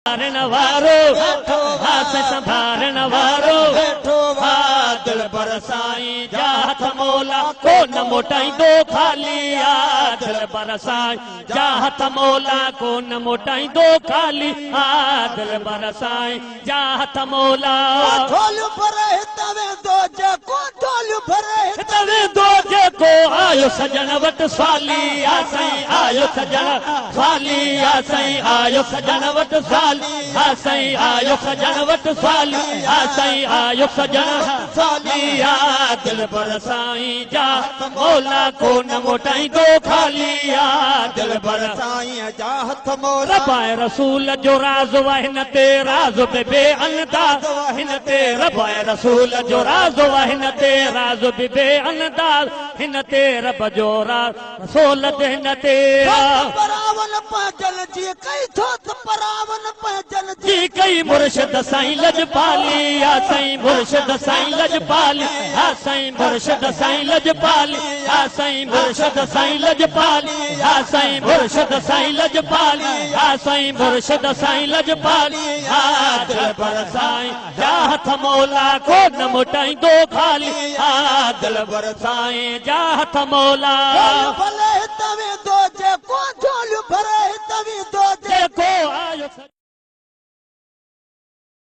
سنڀارڻ وارو هاٿ سنڀارڻ وارو ويٺو آ دلبر سائين جا هٿ مولا ڪو نه موٽائيندو خالي آ دلبر سائين جا هٿ مولا ڪو نه موٽائيندو خالي آ دلبر سائين جا هٿ مولا. ڍوليون ڀري هت ويندو جيڪو ڍوليون ڀري هت ويندو جيڪو آيو سڄڻ وٽ سوالي آ سائين آيو سڄڻ سوالي آ سائين آيو سڄڻ وٽ سوالي آ سائين آيو سڄڻ وٽ سوالي آ سائين آيو سڄڻ سوالي آ دلبر سائين جا مولا ڪو نه موٽائيندو خالي آ دلبر سائين جا هٿ مولا. رب ۽ رسول جو راز آ هن تي راز به بي انداز هن تي رب ۽ رسول جو راز آ هن تي راز به بي انداز هن تي رب جو راز رسول هن تي ٿو ته پراون پنهنجن جي ڪئي ٿو ته پراون پنهنجن جي. جي ڪئي مرشد سائين لڄپالي آ سائين مرشد سائين لڄپالي آ سائين مرشد سائين لڄپالي آ سائين مرشد سائين لڄپالي آ سائين مرشد سائين لڄپالي آ سائين مرشد سائين لڄپالي آ دلبر سائين جا هٿ مولا ڪو نه موٽائيندو خالي آ دلبر سائين جا هٿ مولا. ڀلي هت ويندو.